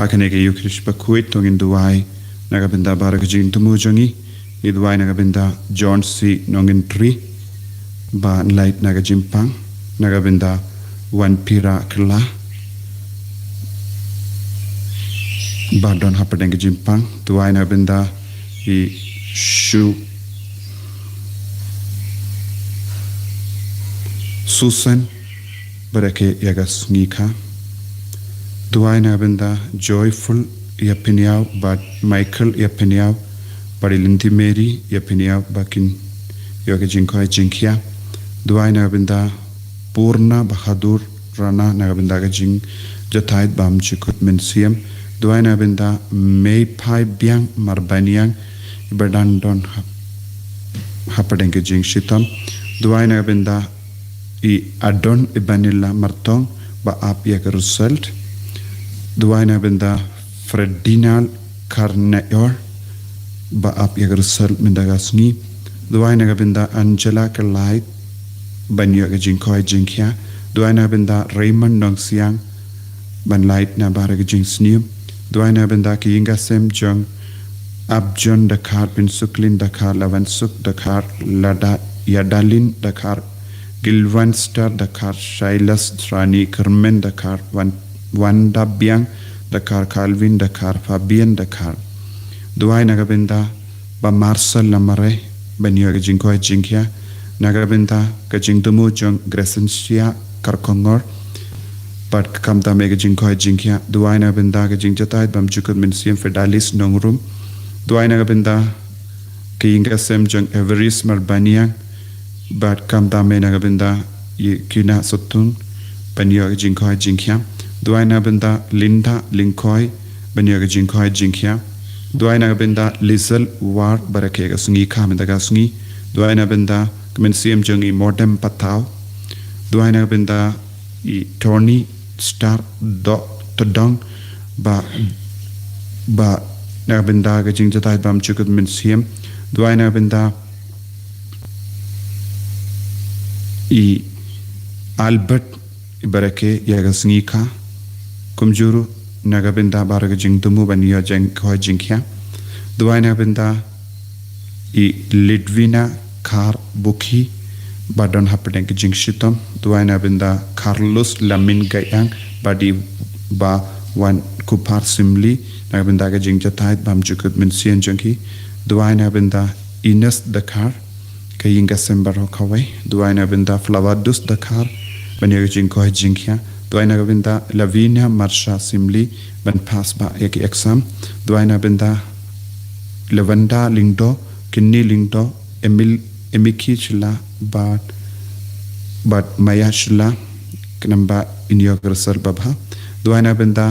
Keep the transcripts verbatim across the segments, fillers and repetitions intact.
Ha kane ka Eucharist bakhuid to ngin duwai na ka bynta baroh ka jingthmu jong ngi. Ngi duwai na ka bynta John C Nongintri ba lait na ka jingpang, na ka bynta Wanpira Kla ba don hapdeng ka jingpang. Duwai na ka bynta i Shu Susan Barake ïa ka sngi kha. Duwai na ka bynta Joyful ïa pynïaw bad Michael ïa pynïaw bad i Lindy Mary ïa pynïaw ba kin ïoh ka jingkoit jingkhiah. Duwai na ka bynta Purna Bahadur Rana na ka bynta ka jingjahthait bymjukut mynsiem. Duwai na ka bynta Meiphai Biang Marbaniang i ba dang don hap hapdeng ka jingshitom. Duwai na ka bynta i Adon Ibanila Martong ba ap ïa ka result. Duwai na ka bynta Ferdinand Karnayor ba ap ïa ka result mynta ka sngi. Duwai na ka bynta Angela Kalait ban ïoh ka jingkoit jingkhiah. Duwai na ka bynta Raymond Nongsiang ban lait na baroh ka jingsniew. Duwai na ka bynta ki ïing ki sem jong Abjon Dkhar, Pinsuklin Dkhar, Lawensuk Dkhar, Lada Yadalin Dkhar, Gilwanster Dkhar, Shailas Srani, Kermen Dkhar, Wan Wanda Biang Dkhar, Calvin Dkhar, Fabian Dkhar. Duwai na ka bynta ba Marcel Lamare ban ïoh ka jingkoit jingkhiah. Na ka bynta ka jingthmu jong Crescencia Karkongor bad ka kam tam ïa ka jingkoit jingkhiah. Duwai na ka bynta ka jingjahthait bymjukut mynsiem Fidelis Nongrum. Duwai na ka bynta ka ïing ki sem jong Everis Marbaniang bad kam tam ïa na ka bynta i Kina Sotung ban ïoh ka jingkoit jingkhiah. Duwai na ka bynta Linda Lingkoi ban ïoh ka jingkoit jingkhiah. Duwai na ka bynta Lizel War Barake ka sngi kha mynta ka sngi. Duwai na ka bynta ka mynsiem jong i Modem Patau. Duwai na ka bynta i Tony Star Do Todong ba ba na ka bynta ka jingjahthait bymjukut mynsiem. Duwai na ka bynta i Albert i Barake ïa ka sngi kha. Kumjuh ruh na ka bynta baroh ka jingthmu ban ïoh jingkoit jingkhiah. Duwai na ka bynta i Lidwina Khar Bukhi ba don hapdeng ka jingshitom. Duwai na ka bynta Carlos Lamin Gaiang ba dei ba wan Kupar Simli na ka bynta ka jingjahthait bymjukut mynsiem jong ki. Duwai na ka bynta Ines Dkhar ka ïing ki sem baroh kawei. Duwai na ka bynta Flavadus Dkhar ban ïoh ka jingkoit jingkhiah. Duwai na ka bynta Lavinia Marsha Simli ban pass ba ïa ki exam. Duwai na ka bynta Lavanda Lyngdoh, Kynni Lyngdoh, Emil Emiki Shylla bad bad Maya Shylla khnang ba in ïoh ka result babha. Duwai na ka bynta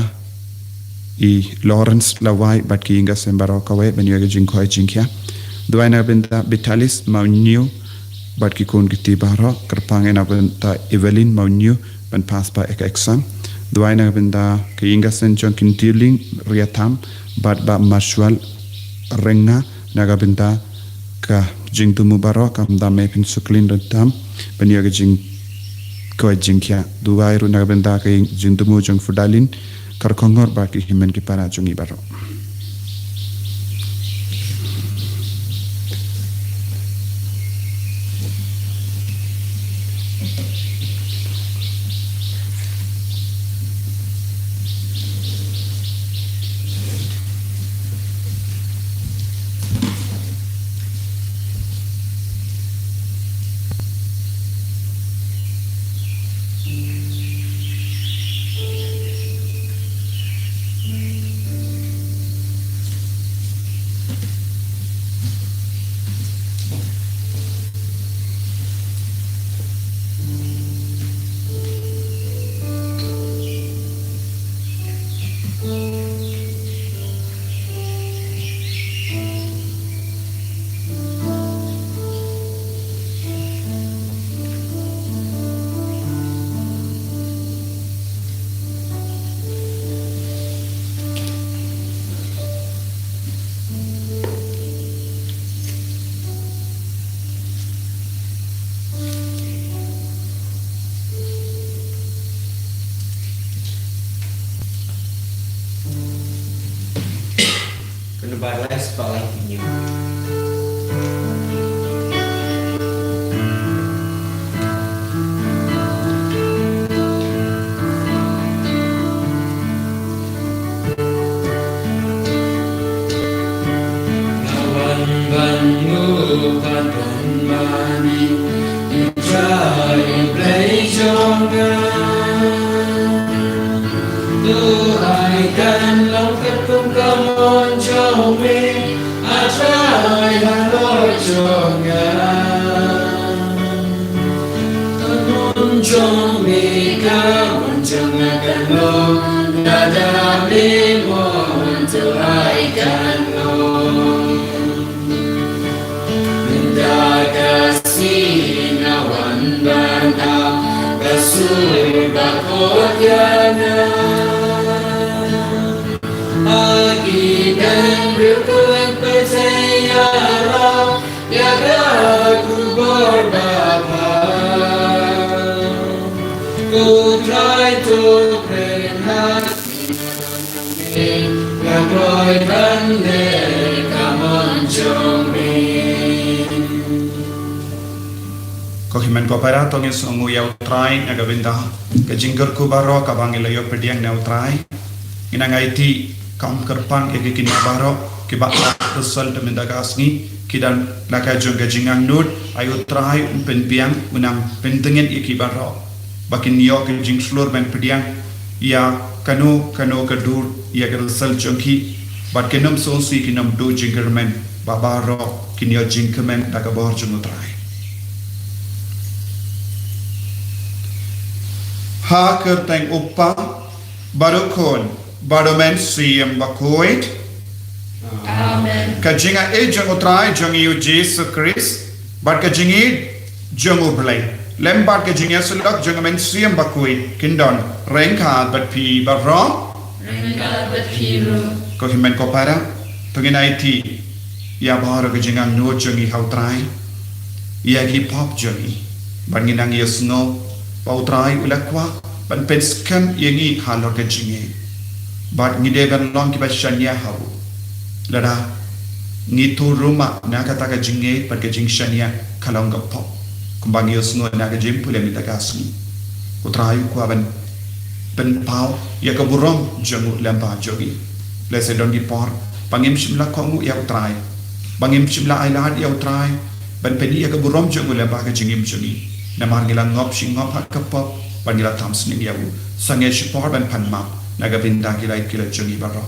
i Lawrence Lawai bad ki ïing ki sem baroh kawei ban ïoh ka jingkoit jingkhiah. Duwai na ka bynta Vitalis Mawniew bad ki khun ki kti baroh, kyrpang ïa na ka bynta Evelyn Mawniew ban pass ba ïa ka exam. Duwai na ka bynta ka ïing ki sem jong Kintiling Riatam bad ba Mashwal Renga na ka bynta ka jingthmu baroh, kam dam me phin suklin ryngkat ban ïoh ka jingkoit jingkhiah. Duwai ruh na ka bynta ka jingthmu jong Fudalin Karkongor bad ki hynmen ki para jong ngi baroh. Kyrpad lai spah lai hynñiew. Nga wan ban nguh pat don mane, U Trai U Blei jong nga. To ai kan long katkum ka mon jong me, A Trai halor jong nga. Ka mon jong me, ka mon jong nga kan long, lada me mon to ai kan long. Mynta ka sngi nga wan ban ap ka sur bakhuid ïa nga. Ha ki bynriew khlem pyrthei ïarap ïa ka khubor babha. Ko Trai to kren ha Nga kloi ban leh ka mon jong me. Ko hynmen ko para, to ngin sngewnguh ïa U Trai na ka bynta ka jingkyrkhu baroh kaba ngi la ïoh pdiang na U Trai. Ngin nang aiti kam kyrpang ïa ki kynja baroh kiba ap result mynta ka sngi, ki don la ka jong ka jingangnud. Ai U Trai un pynbiang, un nang pyntngen ïa ki baroh ba kin ïoh ka jingshlur ban pdiang ïa kano kano ka dur ïa ka result jong ki, bad kin ym sngewsih, kin ym duh jingkyrmen, ba baroh kin ïoh jingkmen da ka bor jong U Trai. Ha ka kyrteng U Kpa, bad U Khun, bad U Mynsiem Bakhuid. Amen. Ka jingaiei jong U Trai jong ngi U Jisu Khrist, bad ka jingïeit jong U Blei, lem bad ka jingïasyllok jong U Mynsiem Bakhuid, kin don ryngkat bad phi baroh. Ryngkat bad phi ruh. Ko hynmen ko para, to ngin aiti ïa baroh ka jingangnud jong ngi ha U Trai ïa ki pop jong ngi, bad ngin nang ïohsngew ba U Trai u la kwah ban pynskhem ïa ngi halor ka jingngeit. Bad ngi dei ban long kiba shaniah ha u lada ngi tur ruh ma na kata ka jingngeit bad ka jingshaniah ka long ka pop, kumba ngi ïohsngew na ka jingpule mynta ka sngi. U Trai u kwah ban pynpaw ïa ka burom jong u lyngba jong ngi. Lehse don ki por ba ngim shym la kohnguh ïa U Trai, ba ngim shym la ailad ïa U Trai ban pyni ïa ka burom jong u lyngba ka jingim jong ngi, namar ngi la ngop shi ngop ha ka pop, bad ngi la tam sning ïa u. Sangeh shipor ban pan map na ka bynta ki lait ki lait jong ngi baroh.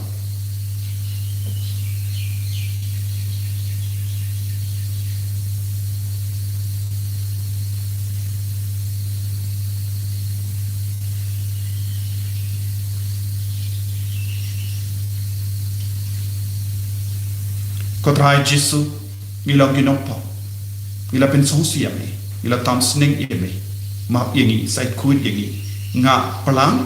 Ko Trai Jisu, ngi long ki nongpop. Ngi la pynsngewsih ïa me, ngi la tam sning ïa me. Map ïa ngi, sa khuid ïa ngi. Nga plang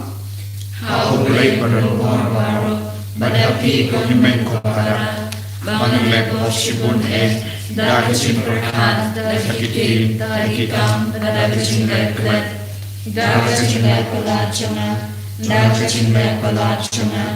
ha U Blei badonbor baroh, bad ha phi ko hynmen ko para, ba ngan leh bor shibun eh da ka jingpyrkhat, da ka jingkit, da ka jingkam, da ka jingleh klet, da ka jingleh palat jong nga, da ka jingleh palat jong nga,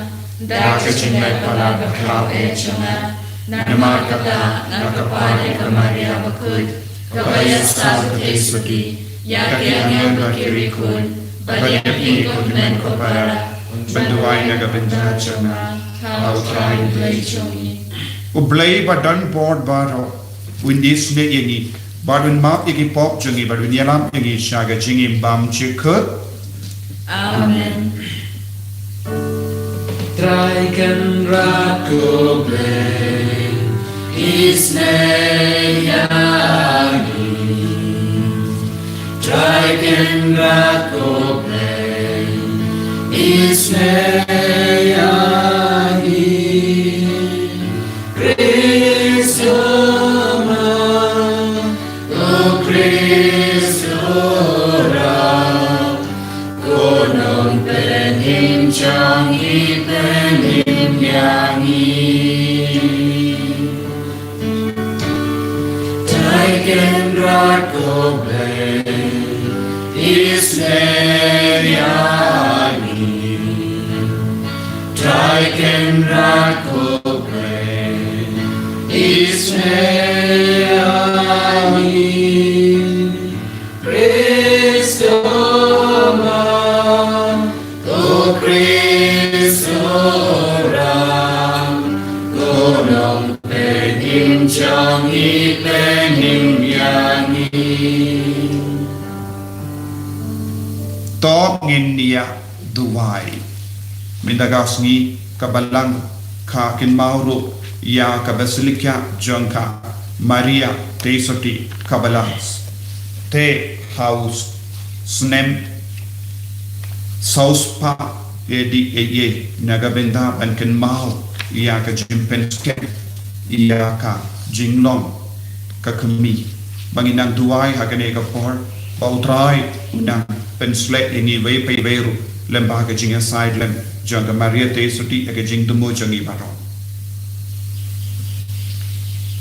da ka jingleh palat bakhlaiñ eh jong nga. Namar kata nga kyrpad ïa ka Maria bakhuid, kaba ïa sah ka kti suki, ïa ki angel bad ki riewkhuid, bad ïa phi ko hynmen ko para, ban duwai na ka bynta jong nga ha U Trai U Blei jong ngi. U Blei badonbor baroh un isynei ïa ngi, bad un map ïa ki pop jong ngi, bad un ïalam ïa ngi sha ka jingim bymjukut. Amen. Trai Kynrad ko Blei, isynei ïa ngi. Trai Kynrad ko Blei, isynei ïa ngi. Khrist u map, o Khrist u rai, ko nongpynim jong ngi, pynim ïa ngi. Trai Kynrad ko Blei, isynei ïa ngi. Trai Kynrad ko Blei, Israel, Kristo ma, ko Kristo ram, ko nongpynim jong ngi, pynim ïa ngi. To ngin ïa duwai. Mynta ka sngi ka Balang ka kynmaw ruh ïa ka Basilika jong ka Maria Theisotti Kavaliere. Te ha u snem saw spah AD, na ka bynta ban kynmaw ïa ka jingpynskhem ïa ka jinglong ka kmie. Ba ngin nang duwai ha kane ka por, ba U Trai un nang pynshlur ïa ngi iwei pa iwei ruh lyngba ka jingïasaid lem jong ka Maria Theisotti ha ka jingthmu jong ngi baroh.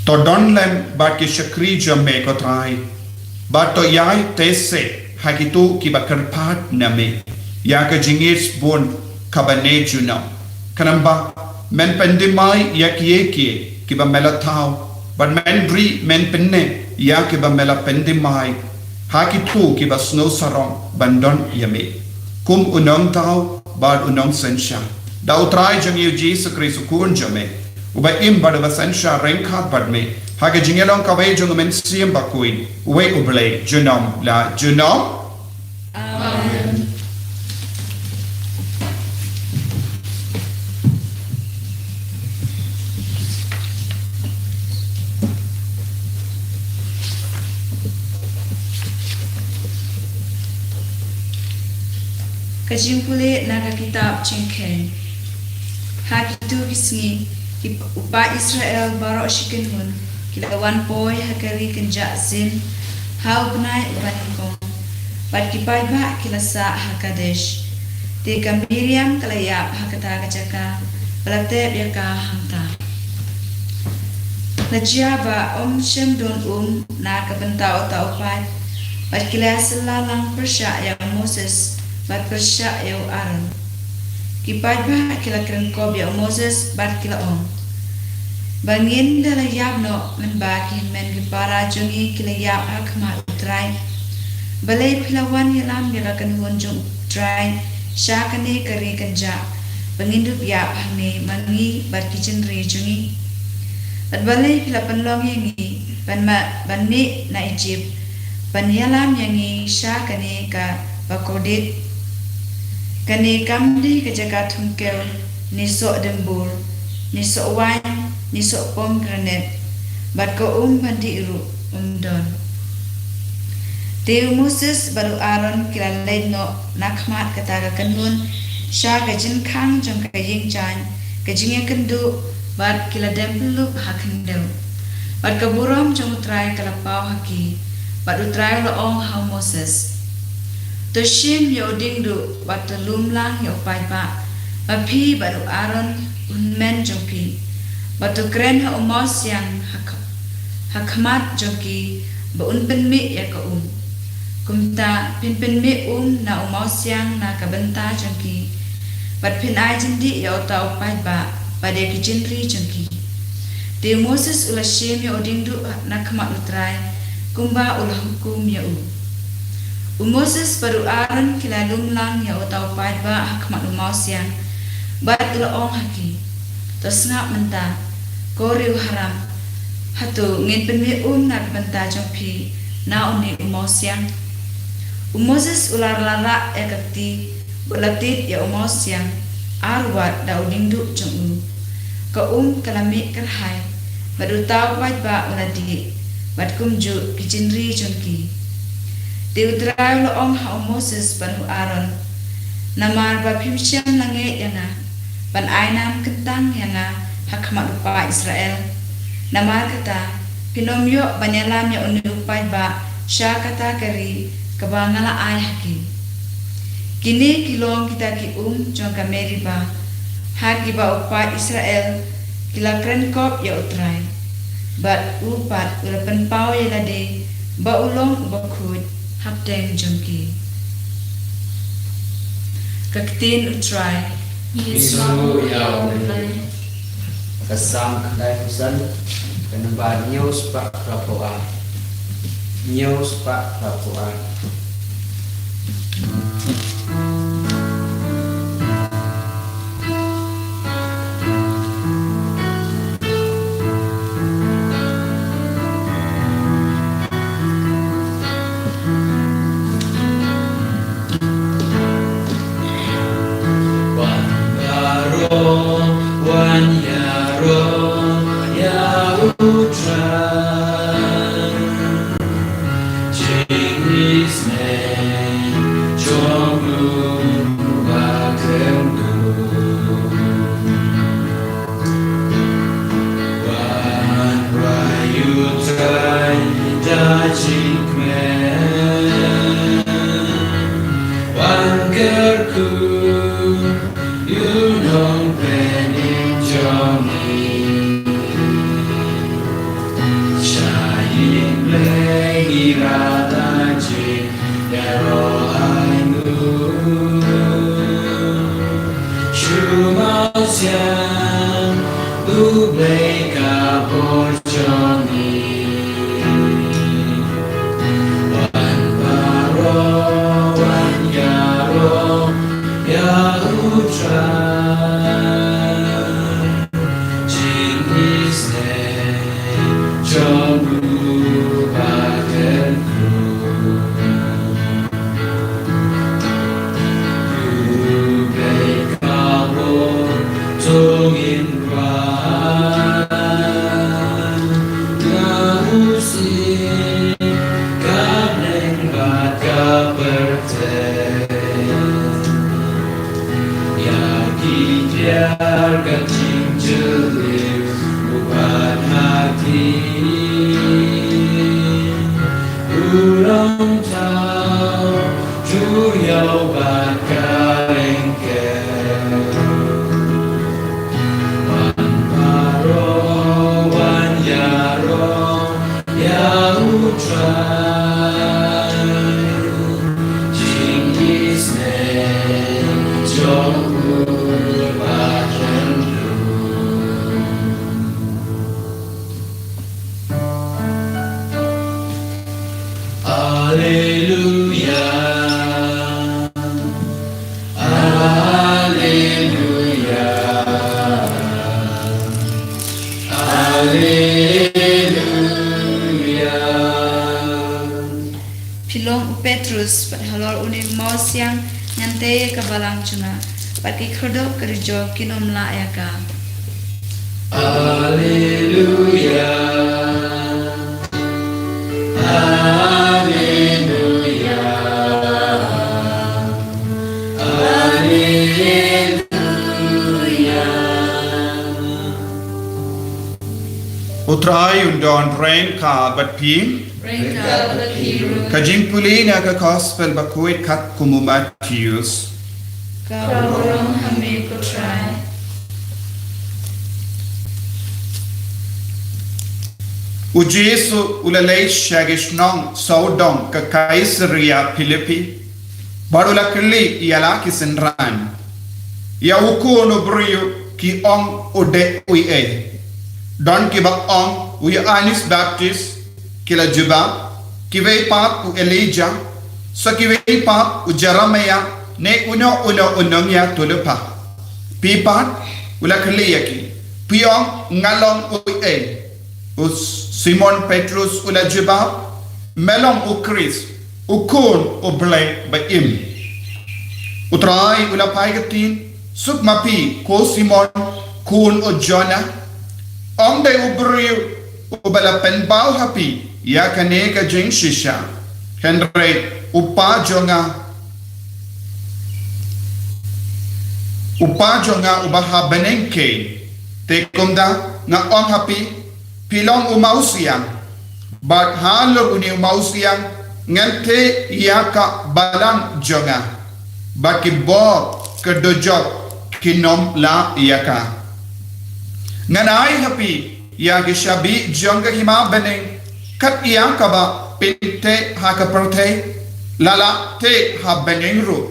To don lem bad ki shakri jong me, ko Trai, bad to ïai teh seh ha kito kiba kyrpad na me ïa ka jingïeit bun kaba ne junom. Khnang ba men pynthymmai ïa kiei kiei kiba me la thaw, bad men ri men pynneh ïa kiba me la pynthymmai ha kito kiba sngew sarong ban don ïa me kum u nongthaw bad u nongsynshar. Da U Trai jong ngi U Jisu Khrist U Khun jong me, uba im bad uba synshar ryngkat bad me ha ka jingïalong kawei jong U Mynsiem Bakhuid, uwei U Blei, junom la junom. Amen. Ka jingpule na ka kitab Jingkheiñ. Ha kito ki sngi, ki p-, u paid Israel baroh shi kynhun ki la wan poi ha ka ri kynjah Zin ha u bnai uba nyngkong, bad ki paidbah ki la sah ha Kadesh. Te ka Miriam ka la ïap ha kata ka jaka, ba la tep ïa ka hangta. La jia ba ym shym don um na ka bynta uta u paid, bad ki la ïasylla lang pyrshah ïa u Moses bad pyrshah ïa u Aaron. Ki paidbah ki la kren kop ïa u Moses bad ki la ong, ba ngin da la ïap noh mynba ki hynmen ki para jong ngi ki la ïap ha khmat U Trai. Balei phi la wan ïalam ïa ka kynhun jong U Trai sha kane ka ri kynjah, ba ngin dup ïap hangne ma ngi bad ki jingri jong ngi? Bad balei phi la pynlong ïa ngi ban ma-, ban mih na Ijipt, ban ïalam ïa ngi sha kane kaba kordit? Kane kam dei ka jaka thungkew, ne soh dymbur, ne soh waiñ, ne soh pomegranate, bad ka um ban dih ruh ym don. Te u Moses bad u Aaron ki la leit noh na khmat kata ka kynhun sha ka jingkhang jong ka ïing jaiñ ka jingïakynduh, bad ki la dem pyllup ha khyndew. Bad ka burom jong U Trai ka la paw ha ki, bad U Trai u la ong ha u Moses, to shim ïa u diengduh bad to lum lang ïa u paidbah, ma phi bad u Aaron u hynmen jong phi, bad to kren ha u mawsiang ha kh-, ha khmat jong ki, ba un pynmih ïa ka um. Kumta phin pynmih um na u mawsiang na ka bynta jong ki, bad phin ai jingdih ïa uta u paidbah bad ïa ki jingri jong ki. Te u Moses u la shim ïa u diengduh na khmat U Trai, kumba u la hukum ïa u. U Moses bad u Aaron ki la lum lang ïa uta u paidbah ha khmat u mawsiang, bad u la ong ha ki, to sngap mynta, ko ri u haram, hato ngin pynmih um na ka bynta jong phi na une u mawsiang? U Moses u la rah ïa ka kti, bad u la tied ïa u mawsiang ar wat da u diengduh jong u. Ka um ka la mih kyrhai, bad uta u paidbah u la dih, bad kumjuh ki jingri jong ki. Te U Trai u la ong ha u Moses bad u Aaron, namar ba phim shym la ngeit ïa nga ban ai nam kyntang ïa nga ha khmat u paid Israel. Namar kata, phin ym ïoh ban ïalam ïa une u paidbah sha kata ka ri kaba nga la ai ha ki. Kine ki long kita ki um jong ka Meriba, ha kiba u paid Israel ki la kren kop ïa U Trai, bad u pat u la pynpaw ïa lade ba u long uba khuid hapdeng jong ki. Ka ktien U Trai. Ngi sngewbha ïa U Blei. Ka Salm khyndaiphew san. Ka nombar hynñiew spah phra phew ar. Hynñiew spah phra phew ar. Wan baroh, wan ïaroh ïa U Trai. Jingïaseng jong u ba kyrkhu. Wan rai U Trai da jingkmen. Wan kyrkhu ïa u nongpynim jong ngi. Sha ïing Blei ngi rat da jingïaroh ainguh. Shu mawsiang U Blei ka bor jong ngi. Wan baroh wan ïaroh ïa U Trai. Jingïaseng jong u ba kyrkhu. U Blei ka bor jong ngi. Nga u sih ka bneng bad ka pyrthei. Ïa ki tiar ka jingjylliew u bat ha ki. U long thaw jur ïa u bad ka ryngkew. Wan baroh wan ïaroh ïa U Trai. Jingïaseng jong u ba kyrkhu. Alleluia. Alleluia. Alleluia. Phi long u Petrus, bad halor une u mawsiang ngan tei ïa ka balang jong nga, bad ki khyrdop ka dujok kin ym lah ïa ka. Alleluia. Alleluia. Alleluia. U Trai un don ryngkat bad phi. Ryngkat bad phi ruh. Ka jingpule na ka Gospel bakhuid katkum u Mathaios. Ka burom ha me ko Trai. U Jisu u la leit sha ki shnong sawdong ka Kaisaria Philippi. Bad u la kylli ïa la ki synran, ïa u Khun u briew ki ong u dei uei? Don kiba ong u Ïoannis Baptist, ki la jubab, kiwei pat u Elijah, sa kiwei pat u Jeremiah, ne uno uno u nongïathuhlypa. Phi pat, u la kylli ïa ki, phi ong nga long uei? U Simon Petrus u la jubab, me long u Khrist, u Khun u Blei ba im. U Trai u la phai ka ktien, suk ma phi ko Simon, khun u Jonah. Ym dei u briew uba la pynpaw ha phi ïa kane ka jingshisha, hynrei u Kpa jong nga, u Kpa jong nga uba ha bneng keiñ. Te kumta nga ong ha phi, phi long u mawsiang, bad halor une u mawsiang ngan tei ïa ka balang jong nga, bad ki bor ka dujok kin ym lah ïa ka. Ngan ai ha phi ïa ki shabi jong ka hima bneng, kat ïa kaba phin teh ha ka pyrthei, la lah teh ha bneng ruh,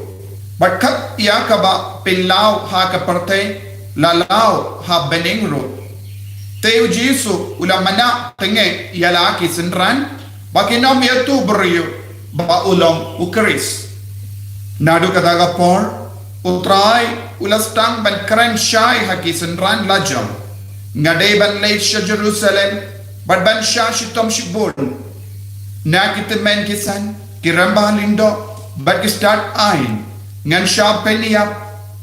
bad kat ïa kaba phin law ha ka pyrthei, la law ha bneng ruh. Te u Jisu u la manah teng ïa la ki synran ba kin ym ïathuh briew ba u long u Khrist. Naduh kata ka por u Trai u la sdang ban kren shai ha ki synran, la jong: Nga dei ban leit sha Jerusalem bad ban shah shitom shibun na ki tymmen ki san, ki rangbah lyngdoh bad ki stad aiñ. Ngan shah pynïap,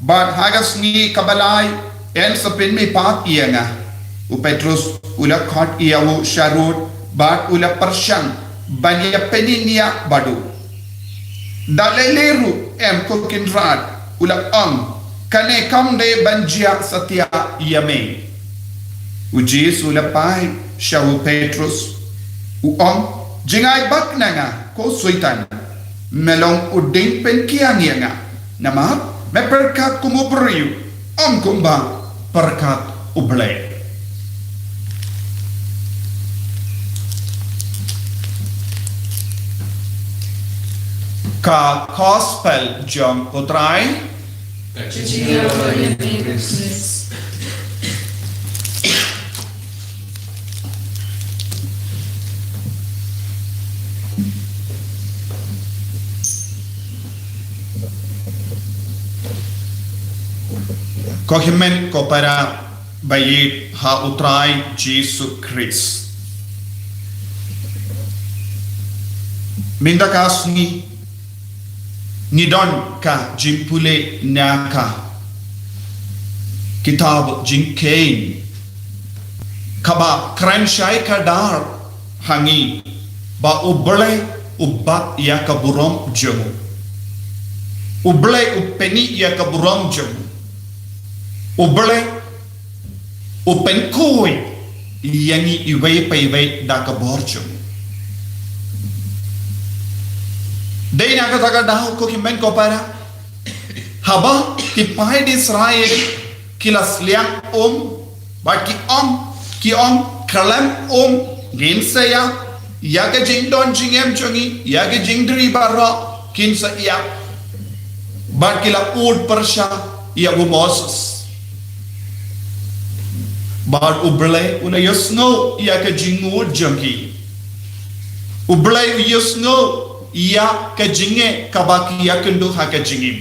bad ha ka sngi kaba lai yn sa pynmih pat ïa nga. U Petrus u la khot ïa u sharud bad u la pyrshang ban ïa pynïap bad u. Da lei lei ruh em, ko Kynrad, u la ong, kane kam dei ban jia satia ïa me. U Jisu u la peit sha u Petrus, u ong: Jingai bak na nga, ko Soitan. Me long u dieng pynkiang ïa nga, namar me pyrkhat kum u briew, ym kumba pyrkhat U Blei. Ka Gospel jong U Trai. Ka jingïarap ïa phi, Khrist. Ko hynmen ko para ba ïeit ha U Trai Jisu Khrist. Mynta ka sngi ngi don ka jingpule na ka kitab Jingkheiñ, kaba kren shai kdar ha ngi ba U Blei u bat ïa ka burom jong u. U Blei u pynïap ïa ka burom jong u. U Blei u pynkhuid ïa ngi iwei pa iwei da ka bor jong u. Dei na kata ka daw, ko hynmen ko para, haba ki paid Israel ki la sliang um, bad ki ong, ki ong, khlem um ngin sa ïap, ïa ka jingdon jingem jong ngi, ïa ka jingdri baroh, kin sa ïap. Bad ki la ud pyrshah ïa u Moses. Bad U Blei u la ïohsngew ïa ka jingud jong ki. U Blei u ïohsngew ïa ka jingeh kaba ki ïakynduh ha ka jingim.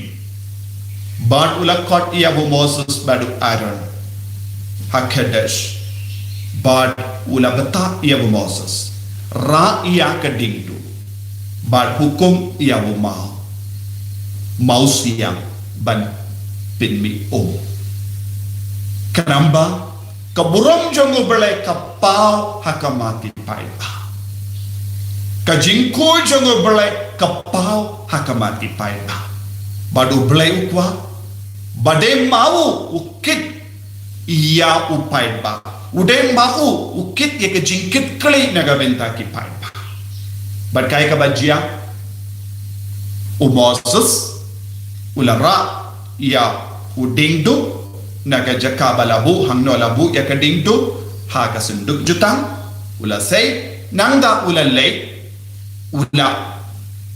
Bad u la khot ïa u Moses bad u Aaron ha Kadesh. Bad u la batai ïa u Moses: Rah ïa ka diengduh bad hukum ïa u maw, mawsiang ban pynmih um. Khnang ba ka burom jong U Blei ka paw ha khmat ki paidbah. Ka jingkhuid jong U Blei ka paw ha khmat ki paidbah. Bad U Blei u kwah ba dei ma u u kit ïa u paidbah. U dei ma u u kit ïa ka jingkitkhlieh na ka bynta ki paidbah. Bad kaei kaba jia, u Moses u la rah ïa u diengduh na ka jaka ba la buh, hangno la buh ïa ka diengduh, ha ka synduk jutang, u la sei, nangta u la leit, u la,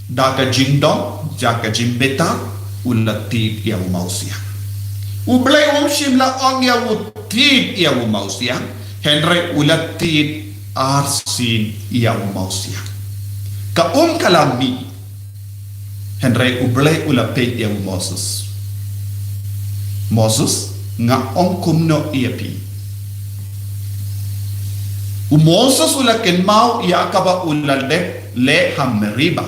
da ka jingdom, da ka jingbitar, u la tied ïa u mawsiang. U Blei um shym la ong ïa u tied ïa u mawsiang, hynrei u la tied arsien ïa u mawsiang. Ka um ka la mih, hynrei U Blei u la peit ïa u Moses. Moses, nga ong kumno ïa phi? U Moses u la kynmaw ïa kaba u la dep leh ha Meriba.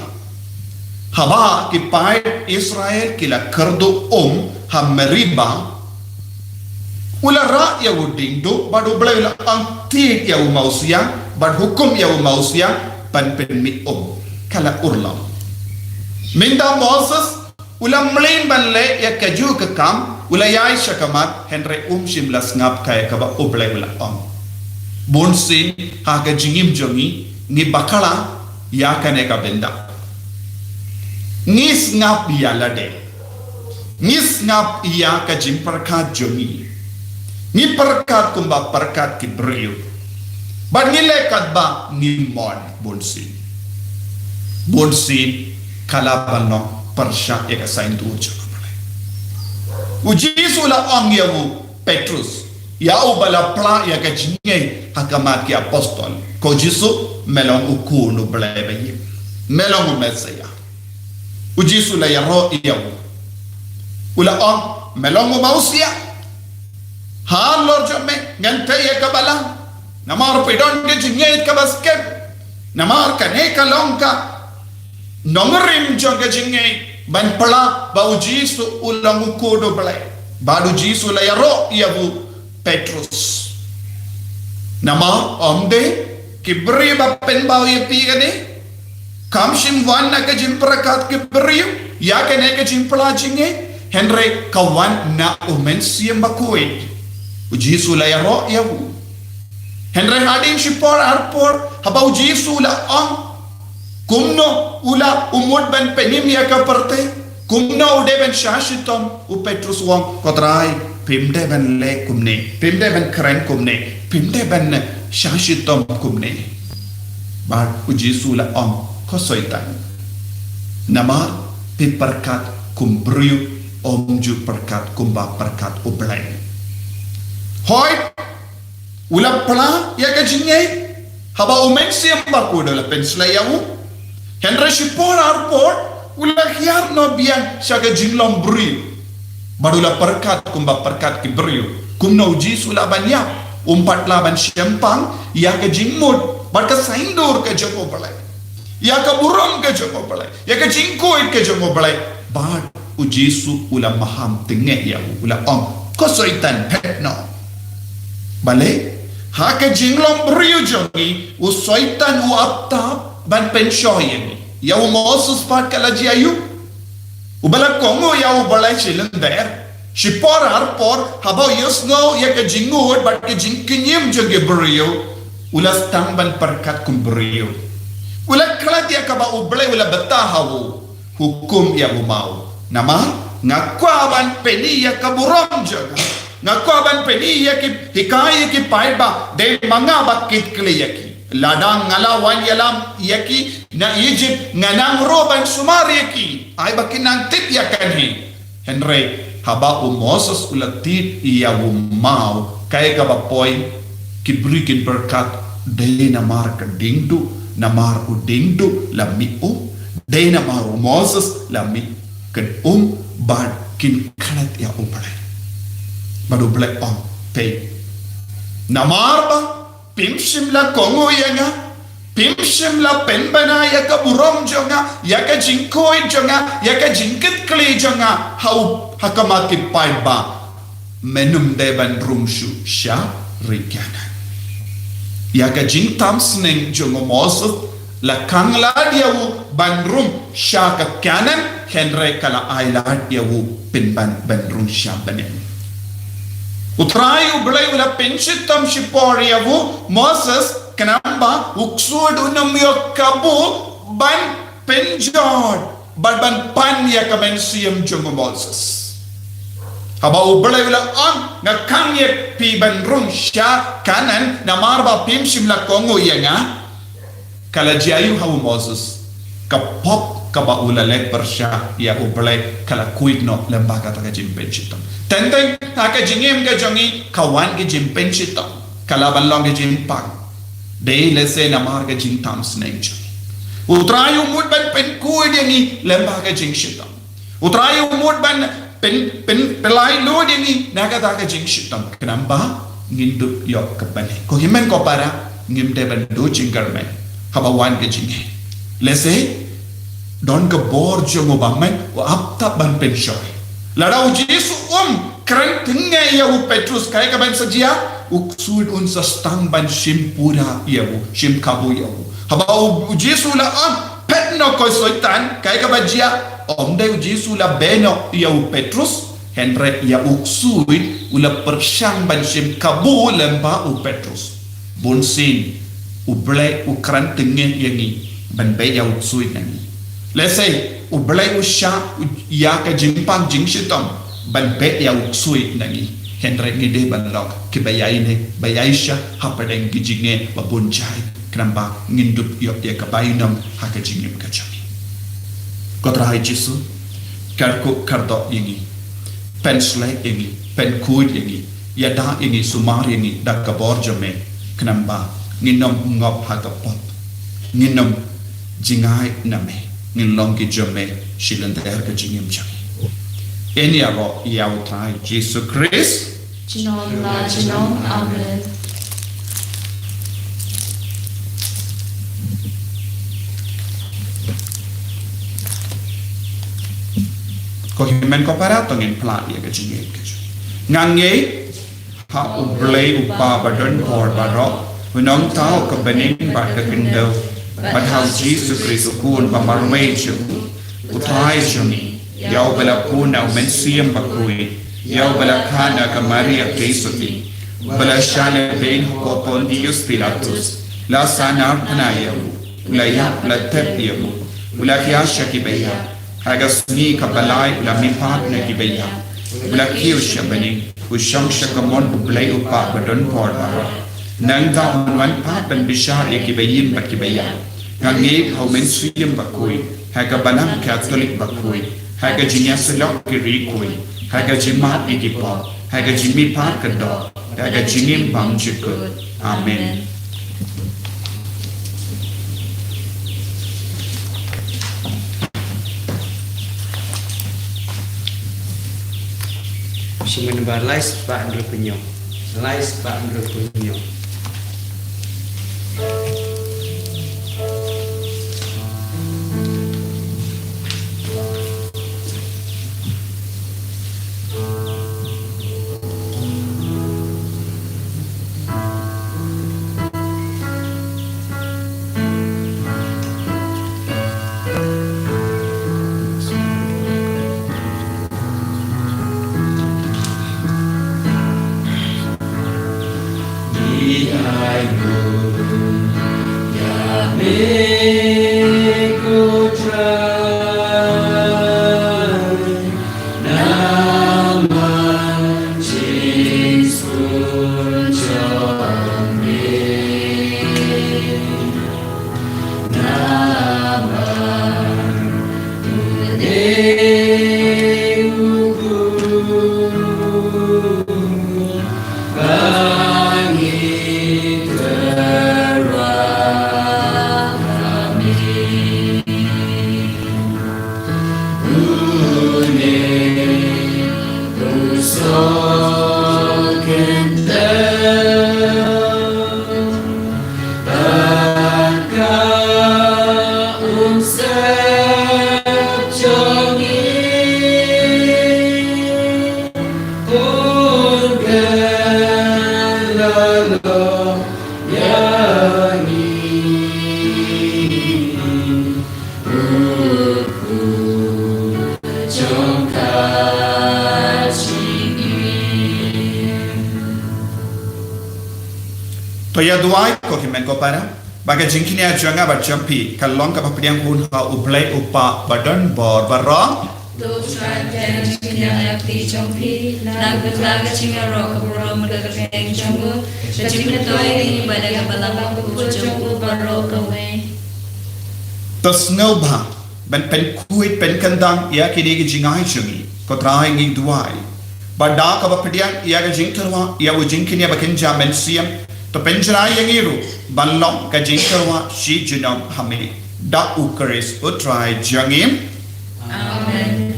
Haba ki paid Israel ki la kyrduh um ha Meriba, u la rah ïa u diengduh, bad U Blei u la ong tied ïa u mawsiang, bad hukum ïa u mawsiang, ban pynmih um. Ka la urlong. Mynta Moses u la mlien ban leh ïa kajuh ka kam, u la ïaid sha khmat, hynrei um shym la sngap kaei kaba U Blei u la ong. Bunsien ha ka jingim jong ngi, ngi bakla ïa kane ka bynta. Ngi sngap ïa lade. Ngi sngap ïa ka jingpyrkhat jong ngi. Ngi pyrkhat kumba pyrkhat ki briew. Bad ngi leh katba ngi mon bunsien. Bunsien ka la ban long pyrshah ïa ka saiñdur jong U Blei. U Jisu u la ong ïa u Petrus: Ïa uba la pla ïa ka jingngeit ha khmat ki apostol. Ko Jisu, me long u Khun u Blei ba ïeit. Me long u Messiah. U Jisu la ïaroh ïa u. U la ong, me long u Messiah. Halor jong me, ngan tei ïa ka balang. Namar phi don ka jingngeit kaba skhem. Namar kane ka long ka nongrim jong ka jingngeit ban pla ba u Jisu u long u Khun u Blei. Bad u Jisu la ïaroh ïa u Petrus. Namar ym dei ki briew ba pynpaw ïa phi kane. Kam shym wan na ka jingpyrkhat ki briew ïa kane ka jingpla jingngeit, hynrei ka wan na u Mynsiem Bakhuid. U Jisu la ïaroh ïa u. Hynrei hadien shipor arpor, haba u Jisu u la ong, kumno u la u mut ban pynim ïa ka pyrthei, kumno u dei ban shah shitom, u Petrus u ong, ko Trai, phim dei ban leh kumne, phim dei ban kren kumne, phim dei ban shah shitom kumne. Bad u Jisu u la ong, ko Soitan. Namar phi pyrkhat kum briew, ym ju pyrkhat kumba pyrkhat u Blei. Hooid, u la pla ïa ka jingngeit haba u Mynsiem Bakhuid u la pynshlei ïa u. Hynrei shipor arpor u la hiar noh biang sha ka jinglong briew. Bad u la pyrkhat kumba pyrkhat ki briew. Kumno u Jisu u lah ban ïap, um pat lah ban shemphang ïa ka jingmut bad ka saiñdur ka jong u Blei, ïa ka burom ka jong u Blei, ïa ka jingkhuid ka jong u Blei. Bad u Jisu u la maham tyngeh ïa u, u la ong, ko Soitan, phet noh. Balei, ha ka jinglong briew jong ngi, u Soitan u ap tap ban pynshoi ïa ngi. Ïa u Moses pat ka la jia aïu? Uba la kohnguh ïa u Blei shi lynter, shipor arpor, haba u ïohsngew ïa ka jingngud bad ka jingkñim jong ki briew, u la sdang ban pyrkhat kum briew. U la klet ïa kaba u Blei u la bthah ha u, hukum ïa u maw. Namar, nga kwah ban pyni ïa ka burom jong nga. Nga kwah ban pyni ïa ki, hikai ïa ki paidbah, dei ma nga ba kit kli ïa ki. Lada nga la wan ïalam ïa ki na Egypt, nga nang ruh ban sumar ïa ki. Ai ba kin nang tip ïa kane. Hynrei, haba u Moses u la tip ïa u maw, kaei kaba poi, ki briew kin pyrkhat, dei namar ka diengduh, namar u diengduh la mih um, dei namar u Moses la mih ka um, bad kin klet ïa u Blei. Bad u Blei ong, peit. Namar ba, phim shym la kohnguh ïa nga, phim shym la pynbna ïa ka burom jong nga, ïa ka jingkhuid jong nga, ïa ka jingkit kli jong nga, ha u, ha khmat ki paidbah. Men ym dei ban rung shuh sha ri Kanaan. Ïa ka jingtam sneng jong u Moses, la khang lad ïa u ban rung sha ka Kanaan, hynrei ka la ailad ïa u pynban ban rung sha bneng. U Trai u Blei u la pynshitom shipor ïa u Moses, khnang ba u ksuid un ym ïoh kabu ban pynjot, ban, ban pan ïa ka mynsiem jong u Moses. Haba u Blei u la ong, nga khang ïa phi ban rung sha Kanaan, namar ba phim shym la kohnguh ïa nga. Ka la jia aïu ha u Moses? Ka pop kaba u la leh pyrshah ïa u Blei ka la khuid noh lyngba kata ka jingpynshitom. Teng teng ha ka jingim ka jong ngi ka wan ka jingpynshitom. Ka lah ban long ka jingpang. Dei lehse namar ka jingtam sneng jong ngi. U Trai u mut ban pynkhuid ïa ngi lyngba ka jingshitom. U Trai u mut ban pyn, pyn, pynlait lut ïa ngi na kata ka jingshitom. Khnang ba ngin dup ïoh ka bneng. Ko hynmen ko para, ngim dei ban duh jingkyrmen haba wan ka jingeh. Lehse don ka bor jong u ba mei u ap tap ban pynshoi. Lada u Jisu um kren tyngeh ïa u Petrus, kaei kaban sa jia? U ksuid un sa sdang ban shim pura ïa u, shim kabu ïa u. Haba u, u Jisu la ong, phet noh ko Soitan, kaei kaban jia? Ym dei u Jisu la beh noh ïa u Petrus, hynrei ïa u ksuid u la pyrshang ban shim kabu lyngba u Petrus. Bunsien, u Blei u kren tyngeh ïa ngi ban beh ïa u ksuid na ngi. Lehse u Blei u shah ïa ka jingpang jingshitom ban beh ïa u ksuid na ngi. Hynrei ngi dei ban long kiba ïaineh, ba ïaishah hapdeng ki jingeh ba bun jait, khnang ba ngin dup ïoh ïa ka bainong ha ka jingim ka jong ngi. Ko Trai Jisu, kyrkhu kyrdoh ïa ngi, pynshlei ïa ngi, pynkhuid ïa ngi, Ïada ïa ngi, sumar ïa ngi da ka bor jong me, khnang ba ngin ym ngop ha ka pop, ngin ym jngai na me, ngin long ki jong me shi lynter ka jingim jong ngi. Yn ïaroh ïa U Trai Jisu Khrist. Junom la junom. Amen. Ko hynmen ko para, to ngin plie ïa ka jingngeit ka jong ngi. Nga ngeit ha U Blei U Kpa ba don bor baroh, U Nongthaw ka bneng bad ka khyndew, bad ha U Jisu Khrist U Khun ba marwei jong U Trai jong ngi, ïa uba la pun na U Mynsiem Bakhuid, ïa uba la kha na ka Maria Theisotti, uba la shah lehbeiñ ha u Pontius Pilatus, la sahnarphna ïa u, u la ïap, u la tep ïa u, u la hiar sha ki baïap, ha ka sngi kaba lai u la mihpat na ki baïap, u la kiew sha bneng, u shong sha kamon U Blei U Kpa ba don bor baroh. Nangta un wan pat ban bishar ïa ki baïing bad ki baïap. Nga ngeit ha U Mynsiem Bakhuid, ha ka Balang Katholik bakhuid, ha ka jingïasyllok ki riewkhuid, ha ka jingmap ïa ki pop, ha ka jingmihpat ka doh, ha ka jingim bymjukut. Amen. Shu mynba lai spah hynriew phew hynñiew. Lai spah hynriew phew hynñiew. To ïa duwai ko hynmen ko para, ba ka jingkñia jong nga bad jong phi kan long kaba pdiang hun ha U Blei U Kpa ba don bor baroh. To Trai, pdiang ka jingkñia ha ka kti jong phi, naba ka jingïaroh ka burom ka kyrteng jong u, ka jingmyntoi ïa ngi bad ïa ka balang bakhuid jong u baroh kawei. To sngewbha ban pynkhuid pynkhyndang ïa kine ki jingai jong ngi, ko Trai ngi duwai. Ba da kaba pdiang ïa ka jingtyrwa ïa u jingkñia ba kynja mynsiem, to pynjrai ïa ngi ruh ban long ka jingtyrwa shi junom ha me. Da U Khrist U Trai jong ngi. Amen.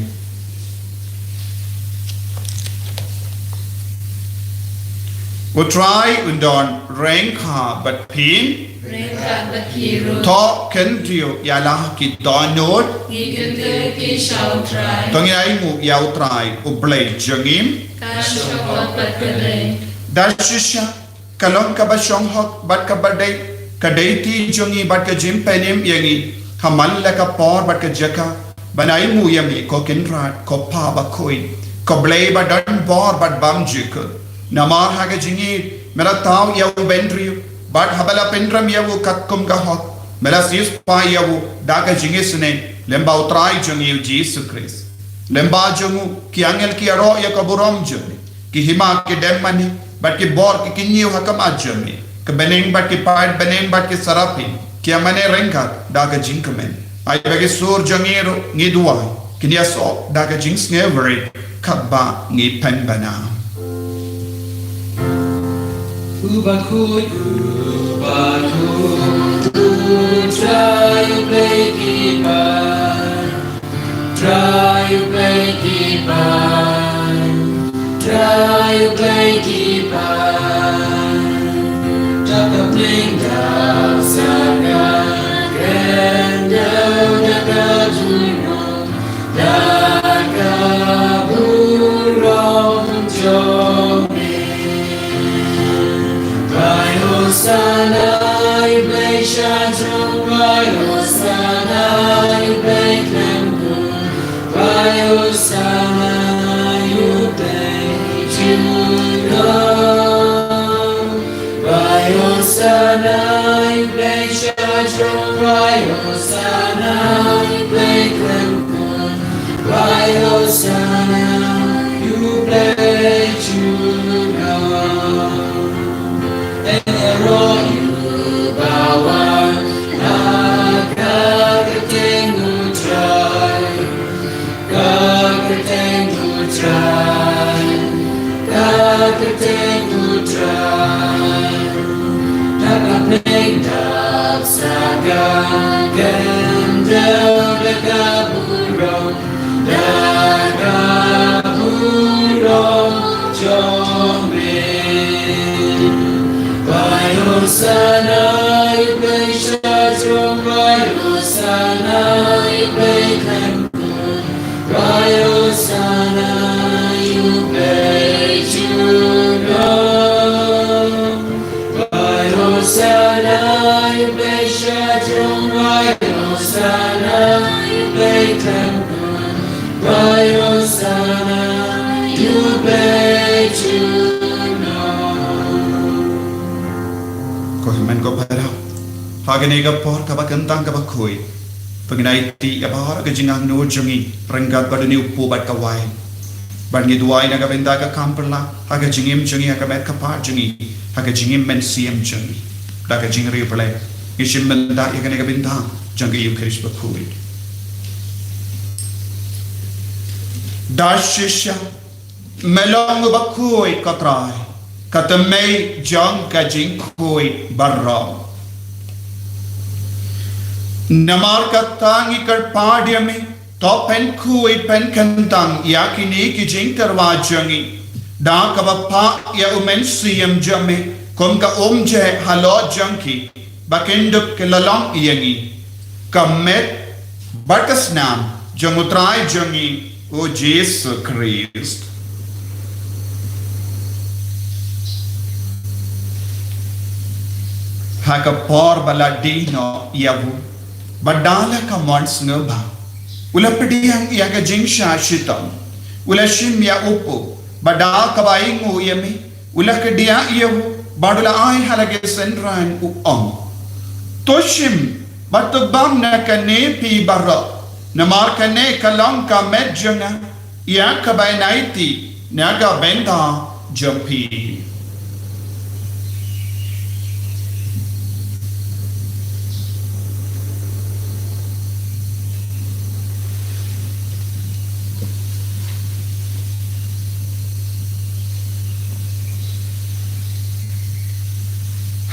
U Trai un don ryngkat bad phi. Ryngkat bad phi ruh. To khyndiat ïa la ki dohnud. Ngi khyndiat ïa ki sha U Trai. To ngin ainguh ïa U Trai U Blei jong ngi. Ka shong hok bad ka dei. Da shisha ka long kaba shong hok bad kaba dei ka dei kti jong ngi bad ka jingpynim ïa ngi ha man la ka por bad ka jaka ban ainguh ïa me, ko Kynrad, ko Pa bakhuid, ko Blei ba don bor bad bymjukut. Namar ha ka jingïeit me la thaw ïa u bynriew, bad haba la pynrem ïa u katkum ka hok, me la siewspah ïa u da ka jingisynei lyngba U Trai jong ngi U Jisu Khrist. Lyngba jong u ki angel ki ïaroh ïa ka burom jong me, ki hima ki dem mane bad ki bor ki kynñiew ha khmat jong me, ki bneng bad ki paid bneng bad ki seraphin ki ïa mane ryngkat da ka jingkmen. Ai ba ki sur jong ngi ruh ngi duwai kin ïasoh da ka jingsngewrit katba ngi pynbna. U bakhuid, u bakhuid, u Trai u Blei ki paid. Trai u Blei ki paid. Trai u Blei ki paid. Da ka bneng dap sa ka khyndew, da ka jingong, da ka burom jong me. Bai Hosana, ïa u Blei sha jrong, bai Hosana, ïa u Blei khlem kut, bai Hosana, ïa u Blei jylliew. Bai Hosana, ïa u Blei sha jrong, bai Hosana, ïa u Blei khlem kut, bai Hosana, ïa u Blei jylliew. Ïaroh ïa u bawan ha ka kyrteng u Trai. Ka kyrteng u Trai, ka kyrteng u Trai. Da ka bneng dap sa ka khyndew, da ka burom, da ka burom jong me. Bai Hosana, ïa u Blei sha jrong, bai Hosana, ïa u Blei khlem kut, bai Hosana, ïa u Blei jylliew. Bai Hosana, ïa u Blei sha jrong, bai Hosana, ïa u Blei khlem kut, bai Hosana, ïa u Blei jylliew. Ko hynmen ko para, ha kane ka por kaba kyntang kaba khuid, pyngnai ti ïa baroh ka jingangnud jong ngi ryngkat bad une u kpu bad ka waiñ. Bad ngi duwai na ka bynta ka kam pyrshah ha ka jingim jong ngi, ha ka met ka phad jong ngi, ha ka jingim mynsiem jong ngi. Da ka jingriewblei ngi shim bynta ïa kane ka bynta jong ka Eukharist bakhuid. Da shisha Me long uba khuid ko Trai, ka tmei jong ka jingkhuid baroh. Namar kata ngi kyrpad ïa me, to pynkhuid pynkyntang ïa kine ki jingtyrwa jong ngi da kaba phah ïa u Mynsiem jong me kum ka umjai halor jong ki, ba kin dup ki la long ïa ngi ka met bad ka snam jong u Trai jong ngi u Jisu Khrist. Ha ka por ba la die noh ïa u, ba da la ka mon sngewbha, u la pdiang ïa ka jingshah shitom, u la shim ïa u kpu, bad da kaba ainguh ïa me, u la kdiah ïa u bad u la ai ha la ki synran, u ong: To shim bad to bam na kane phi baroh, namar kane ka long ka met jong nga, ïa kaba nai tih na ka bynta jong phi.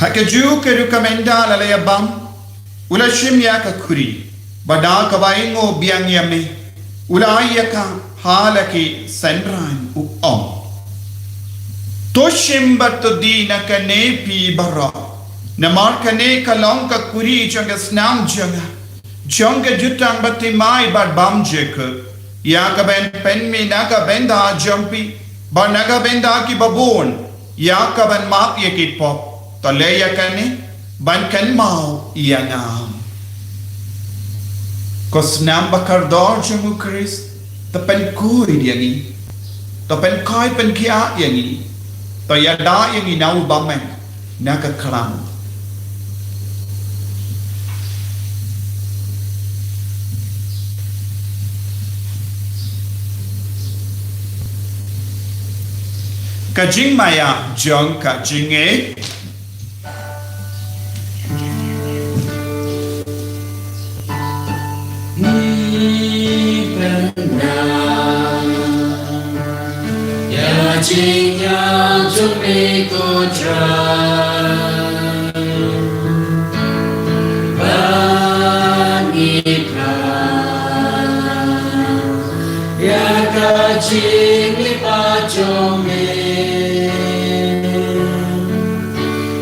Ha kajuh ka rukom ynda la ïa bam, u la shim ïa ka khuri, bad da kaba ainguh biang ïa me, u la ai ïa ka ha la ki synran, u ong: To shim bad to die na kane phi baroh, namar kane ka long ka khuri jong ka snam jong nga, jong ka jutang baptisma bad bam jingkhuid, ïa kaban pynmih na ka bynta jong phi bad na ka bynta kiba bun, ïa kaban map ïa ki pop. To leh ïa kane ban kynmaw ïa nga. Ko snam bakordor jong u Khrist, to pynkhuid ïa ngi, to pynkhuid pynkhiah ïa ngi, to ïada ïa ngi na u bymman na ka khlam. Ka jingmaïa jong ka jingngeit. jingïap jong me ko Trai. Ba ngi phah ïa ka jingmihpat jong me.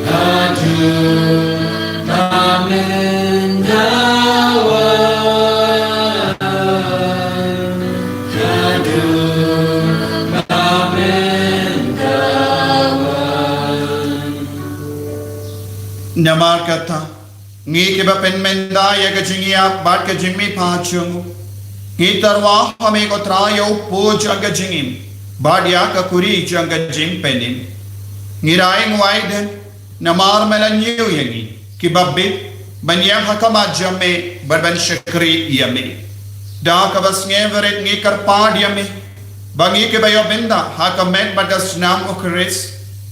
Haduh ba men da wan. Haduh ba men da wan. Namar kata, ngi kiba pynmynda ïa ka jingïap bad ka jingmihpat jong u, ngi tyrwa ha me ko Trai ïa u pud jong ka jingim bad ïa ka khuri jong ka jingpynim. Ngi rai ngi wai dien namar me la ñiew ïa ngi kiba bit ban ïeng ha khmat jong me bad ban shakri ïa me. Da kaba sngewrit ngi kyrpad ïa me ba ngi kiba ïoh bynta ha ka met bad ka snam u Khrist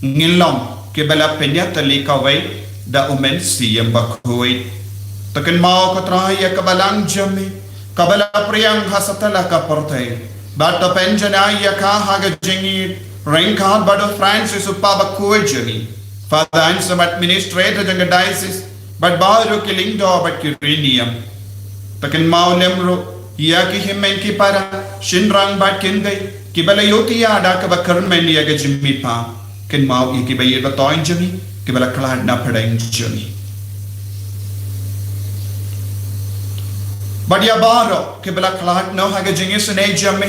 ngin long kiba la pynïatylli kawei da u Mynsiem Bakhuid. To kynmaw ko Trai ïa ka balang jong me kaba la pdiang ha satlak ka pyrthei, bad to pynjanai ïa ka ha ka jingïeit ryngkat bad u Francis u Papa bakhuid jong ngi, Father Anselm administrator jong ka diocese, bad baroh ki lyngdoh bad ki riewniam. To kynmaw lem ruh ïa ki hynmen ki para, shynrang bad kynthei kiba la ïohthiah da kaba kyrmen ïa ka jingmihpat. Kynmaw ïa kiba ïeit ba thoiñ jong ngi kiba la khlad na pdeng jong ngi. Bad ïa baroh kiba la khlad noh ha ka jingisynei jong me,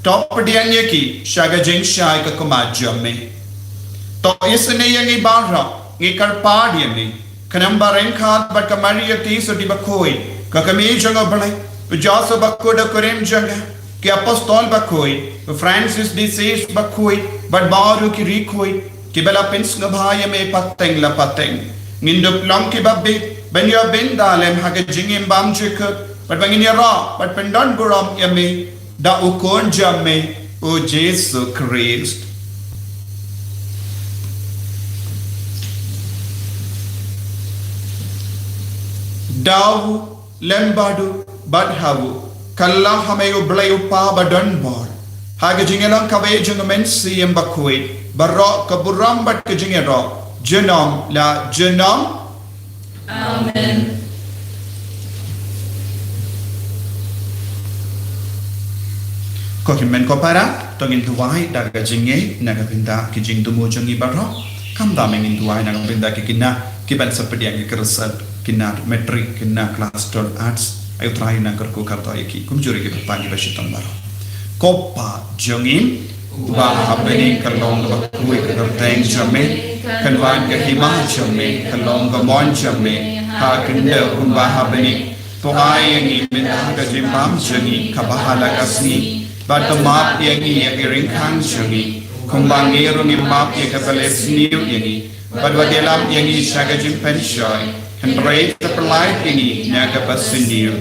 to pdiang ïa ki sha ka jingshai ka khmat jong me. To isynei ïa ngi baroh, ngi kyrpad ïa me, khnang ba ryngkat bad ka Maria Theisotti bakhuid, ka kmie jong u Blei, u Joseph bakhuid u kurim jong ka, ki apostol bakhuid, u Francis de Sales bakhuid, bad baroh ki riewkhuid kiba la pynsngewbha ïa me pateng la pateng, ngin dup long kiba bit ban ïoh bynta lem ha ka jingim bymjukut, bad ba ngin ïaroh bad pyndonburom ïa me da u Khun jong me u Jisu Khrist. Da u lem bad u bad ha u, kylla ha me u Blei u Kpa badonbor, ha ka jingïalong kawei jong u Mynsiem Bakhuid, baroh ka burom bad ka jingïaroh junom la junom. Amen. Ko hynmen ko para, to ngin duwai da ka jingngeit na ka bynta ki jingthmu jong ngi baroh. Khamtam ngin duwai na ka bynta ki khynnah kiban sa pdiang ïa ka result, khynnah matric, khynnah klas twelve arts. Ai u Trai un nang kyrkhu kyrdoh ïa ki kumjuh ruh ki kpa kiba shitom baroh. Ko Pa jong ngi uba ha bneng, ka long kaba khuid ka kyrteng jong me, kan wan ka hima jong me, ka long ka mon jong me ha ka khyndew kumba ha bneng. To ai ïa ngi mynta ka jingbam jong ngi kaba ha la ka sngi, bad to map ïa ngi ïa ki ryngkang jong ngi, kumba ngi ruh ngi map ïa kiba leh sniew ïa ngi, bad wat ïalam ïa ngi sha ka jingpynshoi, hynrei to pyllait ïa ngi na kaba sniew.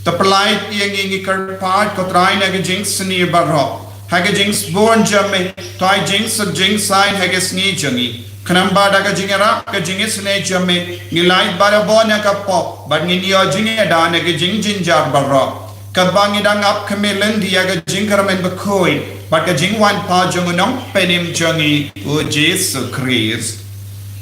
To pyllait ïa ngi, ngi kyrpad ko Trai, na ka jingsniew baroh, ha ka jingsbun jong me, to ai jingsuk jingsaiñ ha ka sngi jong ngi, khnang ba da ka jingïarap ka jingisynei jong me, ngin lait barabor na ka pop, bad ngin ïoh jingïada na ka jingjynjar baroh, katba ngi dang ap khmih lynti ïa ka jingkyrmen bakhuid bad ka jingwan pat jong u Nongpynim jong ngi u Jisu Khrist.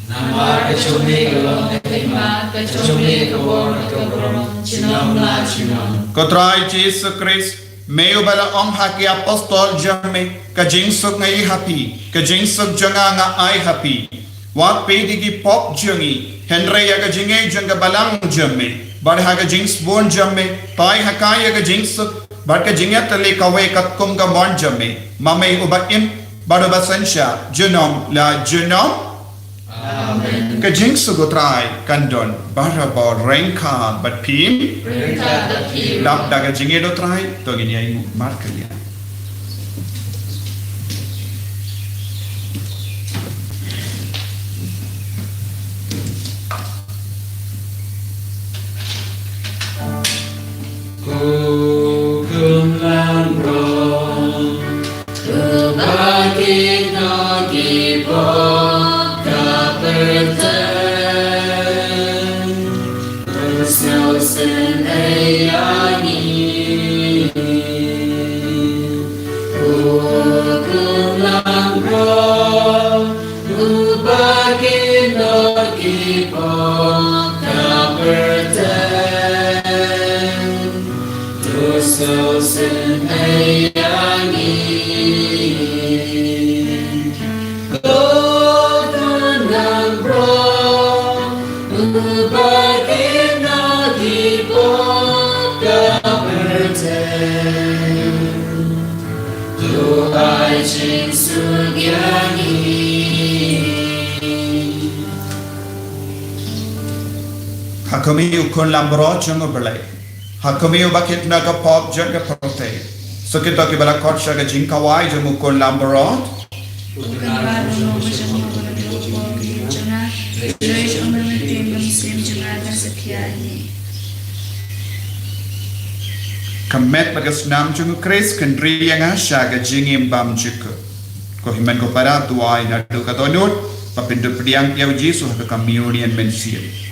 Namar ka jong me ka long ka hima, ka jong me ka bor, ka burom junom la junom. Ko Trai Jisu Khrist, me uba la ong ha ki apostol jong me, ka jingsuk nga ai ha phi, ka jingsuk jong nga nga ai ha phi. Wat peit ïa ki pop jong ngi, hynrei ïa ka jingngeit jong ka balang jong me, bad ha ka jingsbun jong me, to ai ha ka ïa ka jingsuk bad ka jingïatylli kawei katkum ka mon jong me, ma me uba im bad uba synshar junom la junom. Amen. Ka jingsuk u Trai kan don barabor ryngkat bad phi. Ryngkat bad phi. Dap da ka jingïeit u Trai, to ngin ïa ïeng markylliang. Ko khun langbrot, uba kynnoh ki pop ka pyrthei, pynsngewsynei ïa ngi. Jisu sngewbha ïa ngi. Ko Khun Langbrot, uba kynnoh ki pop ka pyrthei. Duwai jingsuk ïa ngi. Ha khmih, U Khun Langbrot jong U Blei. Ha khmih, uba kit na ka pop jong ka pyrthei. Sa kito kiba la khot sha ka jingkhawai jong U Khun Langbrot. Ka met bad ka snam jong U Khrist, kynriah ïa nga sha ka jingim bymjukut. Ko hynmen ko para, duwai naduh ka dohnud, ba phin dup pdiang ïa U Jisu ha ka communion mynsiem.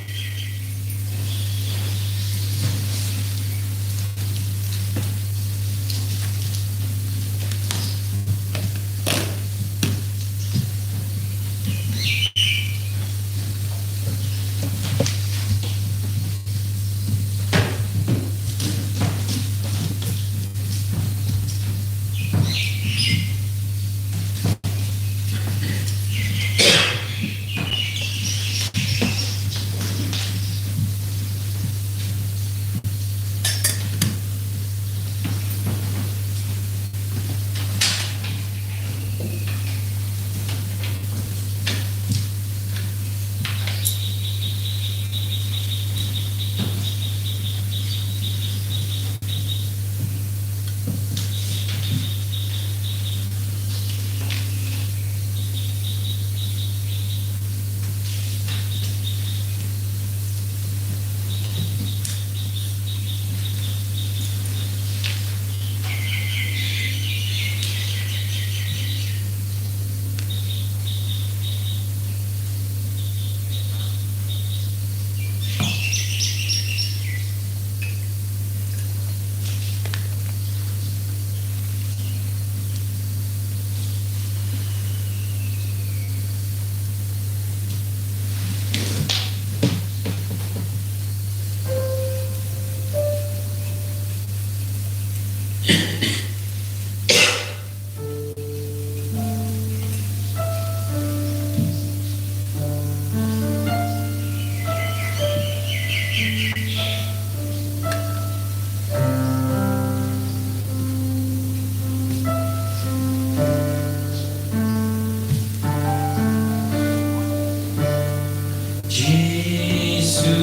Jisu,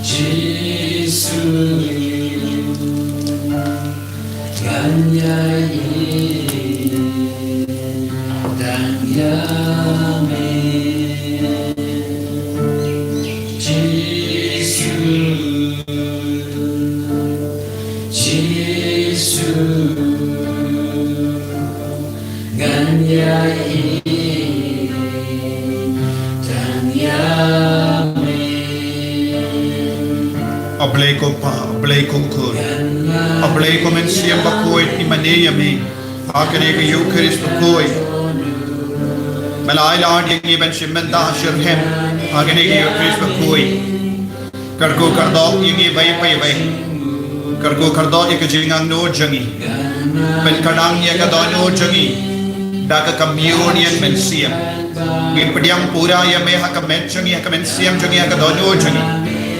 Jisu, ngan ïaid tang ïa me. Jisu, Jisu, ngan ïaid tang ïa me. A Blei ko Pa, a Blei ko Khun, a Blei ko Mynsiem Bakhuid, ngi mane ïa me ha kane ka Eukharist bakhuid. Me la ai lad ïa ngi ban shim bynta shitrhem ha kane ka Eukharist bakhuid. Kyrkhu kyrdoh ïa ngi iwei pa iwei. Kyrkhu kyrdoh ïa ka jingangnud jong ngi. Pynkhlaiñ ïa ka dohnud jong ngi da ka communion mynsiem. Ngi pdiang pura ïa me ha ka met jong ngi, ha ka mynsiem jong ngi, ha ka dohnud jong ngi,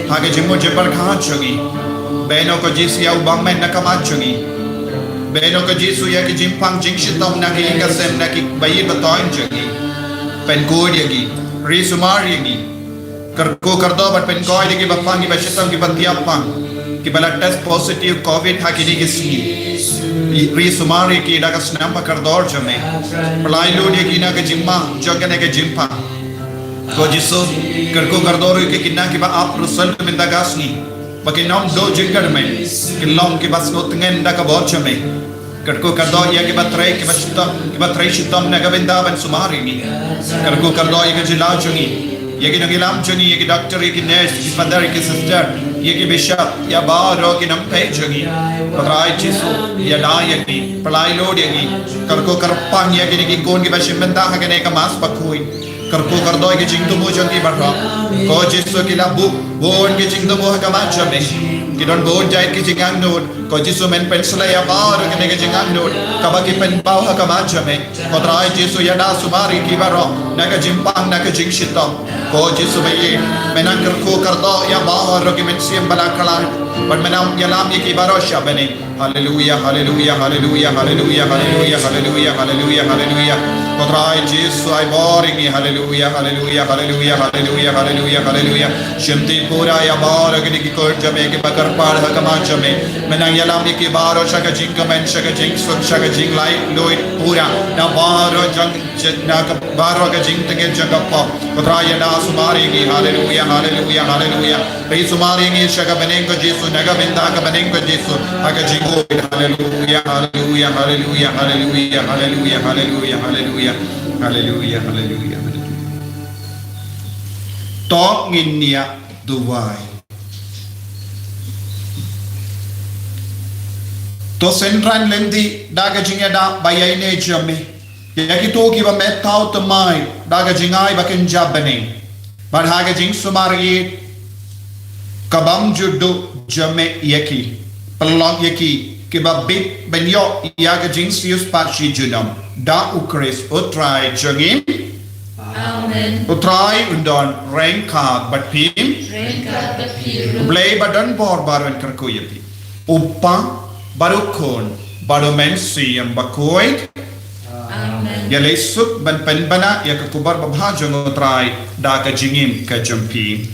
ha ka jingmut jingpyrkhat jong ngi. Beh noh ko Jisu ïa u bymmen na ka mat jong ngi. Beh noh ko Jisu ïa ki jingpang jingshitom na ki ïing ka sem, na kiba ïeit ba thoiñ jong ngi. Pynkhuid ïa ngi. Ri sumar ïa ngi. Kyrkhu kyrdoh bad pynkhuid ïa kiba pang, kiba shitom, kiba thiah pang, kiba la test positive covid ha kine ki sngi. Ri sumar ïa ki da ka snam ba kordor jong me. Pynlait lut ïa ki na ka jingma jong kane ka jingpang. Ko Jisu, kyrkhu kyrdoh ruh ïa ki khynnah kiba ap result mynta ka sngi, ba kin ym duh jingkyrmen, kin long kiba sngewtngen da ka bor jong me. Kyrkhu kyrdoh ïa kiba trei, kiba shitom, kiba trei shitom na ka bynta ban sumar ïa ngi. Kyrkhu kyrdoh ïa ka jylla jong ngi, ïa ki nongïalam jong ngi, ïa ki doctor, ïa ki nurse, ïa ki father, ïa ki sister, ïa ki bishop, ïa baroh ki nongpeit jong ngi. Ko Trai Jisu, ïada ïa ngi, pynlait lut ïa ngi. Kyrkhu kyrpang ïa kine ki khun kiba shim bynta ha kane ka Mass bakhuid. Kyrkhu kyrdoh ïa ki jingthmu jong ki baroh. Ko Jisu, ki la buh bun ki jingthmu ha khmat jong me. Ki don bun jait ki jingangnud. Ko Jisu men pynshlei ïa baroh kine ki jingangnud kaba ki pynpaw ha khmat jong me. Ko Trai Jisu, ïada sumar ïa ki baroh na ka jingpang, na ka jingshitom. Ko Jisu, me ïa, men nang kyrkhu kyrdoh ïa baroh ki mynsiem ba la kylla. Bad men nang ïalam ïa ki baroh sha bneng. Haleluya, haleluya, haleluya, haleluya, haleluya, haleluya, haleluya, haleluya. Ko Trai Jisu, ai bor ïa ngi. Haleluya, haleluya, haleluya, haleluya, haleluya, haleluya. Shimti pura ïa baroh kine ki kur jong me kiba kyrpad ha khmat jong me. Men nang ïalam ïa ki baroh sha ka jingkmen, sha ka jingsuk, sha ka jinglaitluid pura na baroh jong, na ka baroh ka jingtngit jong ka pop. Ko Trai, ïada sumar ïa ngi. Haleluya, haleluya, haleluya. Peit sumar ïa ngi sha ka bneng ko Jisu, na ka bynta ka bneng ko Jisu. Ha ka jingkhuid. Haleluya, haleluya, haleluya, haleluya, haleluya, haleluya, haleluya. Haleluya, haleluya, haleluya. To ngin ïa duwai. To synran lynti da ka jingïada ba ïaineh jong me ïa kito kiba met thaw thymmai da ka jingai ba kynja bneng. Bad ha ka jingsumar ïa ka bym ju duh jong me ïa ki, pynlong ïa ki kiba bit ban ïoh ïa ka jingsiewspah shi junom da U Khrist U Trai jong ngi. Amen. U Trai un don ryngkat bad phi. Ryngkat bad phi ruh. U Blei ba don bor baroh un kyrkhu ïa phi. U Kpa bad U Khun bad U Mynsiem Bakhuid. Amen. Ïaleh suk ban pynbna ïa ka khubor babha jong U Trai da ka jingim ka jong phi.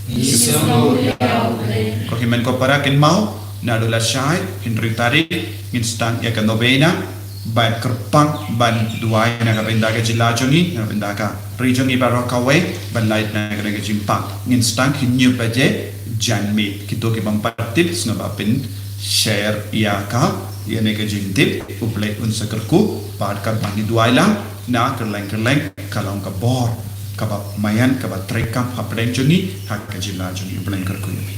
Ngi sngew ïa U Blei. Ko hynmen ko para, kynmaw naduh lashai hynriew tarik ngin sdang ïa ka novena. Bad kyrpang ban duwai na ka bynta ka jylla jong ngi, na ka bynta ka ri jong ngi baroh kawei, ban lait na ka jingpang. Ngin sdang hynñiew baje janmiet. Kito ki bym pat tip, sngewbha phin share ïa ka, ïa kane ka jingtip. U Blei un sa kyrkhu bad katba ngi duwai lang na kylleng kylleng, ka long ka bor kaba maïan, kaba treikam hapdeng jong ngi, ha ka jylla jong ngi. U Blei un kyrkhu ïa phi.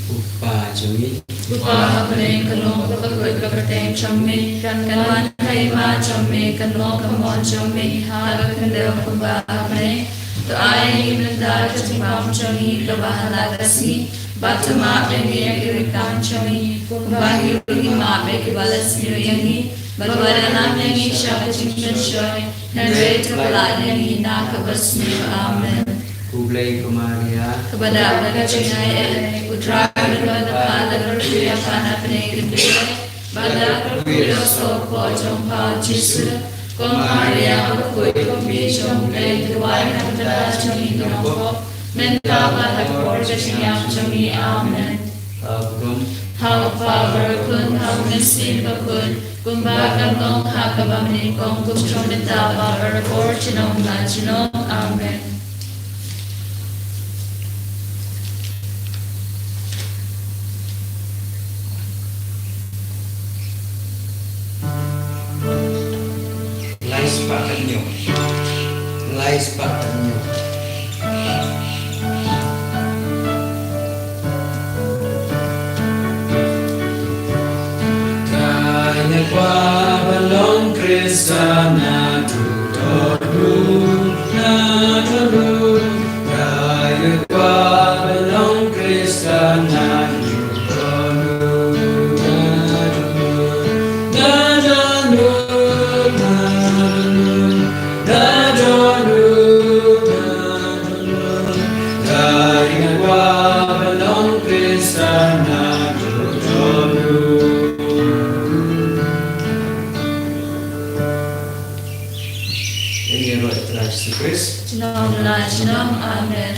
U Kpa jong ngi. U Kpa ha bneng, ka long ka kyrteng jong me, kan wan ka hima jong me, kan long ka mon jong me ha ka khyndew kumba ha bneng. To ai ïa ngi mynta ka jingbam jong ngi kaba ha la ka sngi, bad to map ïa ngi ïa ki riewkam jong ngi, kumba ngi ruh ngi map ïa kiba la sniew ïa ngi. Bad wat ïalam ïa ngi sha ka jingpynshoi, hynrei to pynlah ïa ngi na kaba sniew. Amen. Khublei ko Maria, kaba dap da ka jingaiei, U Trai u don bad pha, la kyrkhu ïa pha na pdeng ki briew, bad la kyrkhu ïa u sohpop jong pha U Jisu. Ko Maria bakhuid, ko Mei jong U Blei, duwai na ka bynta jong ngi ki nongpop, mynta bad ha ka por ka jingïap jong ngi. Amen. Ha u Kpa, ha u Khun, ha u Mynsiem Bakhuid, kumba ka long ha kaba nyngkong, kumjuh mynta bad ha ka por junom la junom. Amen. Lai spah hynñiew. Lai spah hynñiew. Ka ïa kwah ban long Khristan naduh dor ruh, naduh dor ruh. Ka ïa kwah ban long Khristan naduh dor ruh, naduh dor ruh. Naduh dor ruh, naduh dor ruh. Naduh dor ruh, naduh dor ruh. Ka ïa kwah ban long Khristan naduh dor ruh. Ïaroh ïa U Trai Jisu Khrist. Junom la junom. Amen.